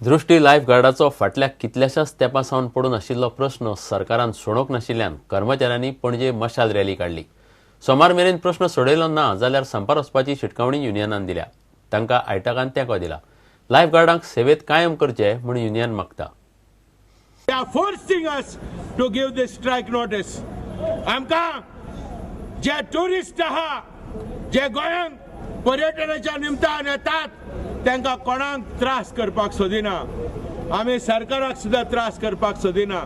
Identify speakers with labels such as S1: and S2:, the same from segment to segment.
S1: दृष्टी लायफ गार्डाचो फाटल्या कितल्याशाच तेंपा सावन पडून आशिल्लो प्रस्न सरकारान सोडोवंक नाशिल्ल्यान कर्मचाऱ्यांनी पणजे मशाल रॅली काडली. सोमार मेरेन प्रस्न सोडयलो ना जाल्यार संपार वचपाची शिटकावणी युनियनान दिल्या. तांकां आयटकान तेंको दिला. लायफ गार्डांक सेवेत कायम करचे म्हूण युनियन मागता.
S2: They are forcing us to give this strike notice. आमकां जे टुरिस्ट आहा, जे गोंयांत पर्यटनाच्या निमतान येतात, तांकां कोणाक त्रास करपाक सोदिना. आमी सरकाराक सुद्दां त्रास करपाक सोदिना.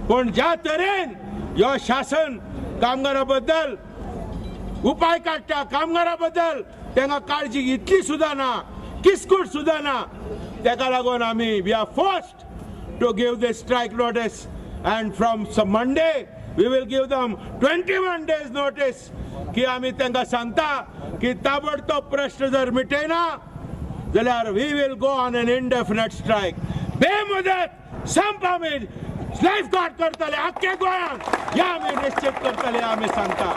S2: पूण ज्या तरेन ह्यो शासन कामगारा बद्दल उपाय काडटा, कामगारा बद्दल तांकां काळजी इतली सुद्दां ना, किस्कूट सुद्दां ना, ताका लागून आमी we are forced to give this strike notice, and from Monday we will give them 21 days notice की आमी तांकां सांगता की ताबडतोब प्रश्न जर मिटयना जाल्यार we will go on an indefinite strike. बेमुदत संप आमी लायफ गार्ड करतले आख्खे गोंयांत, हे आमी निश्चित करतले, आमी सांगता.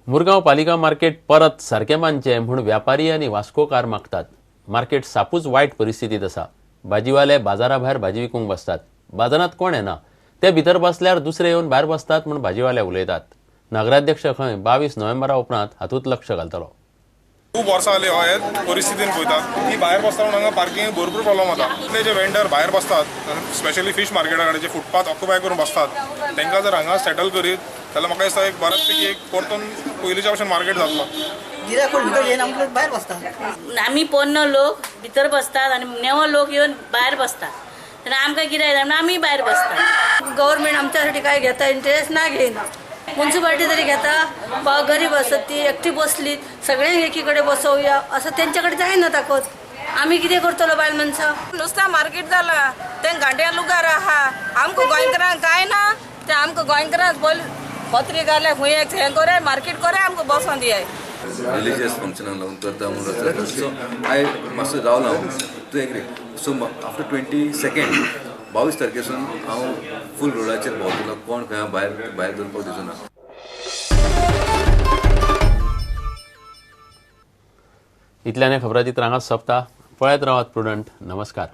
S1: मुरगांव पालिका मार्केट परत सारकें बांदचें म्हूण व्यापारी आनी वास्कोकार मागतात. मार्केट सापूच वायट परिस्थितींत आसा. भाजीवाले बाजारा भायर भाजी विकूंक बसतात. बाजारांत कोण येना, ते भितर बसल्यार दुसरे येवन भायर बसतात म्हूण भाजीवाले उलयतात. नगराध्यक्ष खंय 22 नोव्हेंबरा उपरांत हातूंत लक्ष घालतलो.
S3: खूब वर्सां जाली हे परिस्थितीन पळयतात ती भायर बसता म्हणून हांगा पार्किंग भरपूर प्रॉब्लम जाता. इतले जे वेंडर भायर बसतात, स्पेशली फीश मार्केटा कडेन जे फुटपाथ ऑक्युपाय करून बसतात, तांकां जर हांगा सेटल करीत जाल्यार म्हाका दिसता एक बऱ्याच पैकी एक परतून पयलींच्या भशेन मार्केट जातलो.
S4: भायर बसतात आमी, पोन्नो लोक भितर बसतात आनी नेवो लोक येवन भायर बसतात. तेन्ना आमकां कितें जाता, आमी भायर बसतात.
S5: गव्हर्मेंट आमच्यासाठी काय घेता इंटरेस्ट ना घेयना. म्युन्सिपाल्टी तरी घेता, बा गरीब असत ती एकटी बसली, सगळ्यांक एकीकडे बसवया असं त्यांच्याकडे जायना ताकद. आमी कितें करतलो बायल मनशां?
S6: नुस्ता मार्केट जाला, तें गांड्या लुगार आहा. आमकां गोंयकारांक काय ना, ते आमकां गोंयकारांक पयलीं पत्री घाले खूंय एक हें करे मार्केट करे आमकां बसोन दियाय.
S7: रिलीजियस फंक्शनाक लागून करता म्हणून सो हांवें मातसो रावला हांव. तूं एग्री? सो आफ्टर 22 22 तारखेसून हांव फूल रोडाचेर भोंवतलो, कोण खंय भायर भायर दवरपाक दिवचो ना.
S1: इतल्यान खबराचित्र हांगा सोंपता. पळयत रावात प्रुडंट. नमस्कार.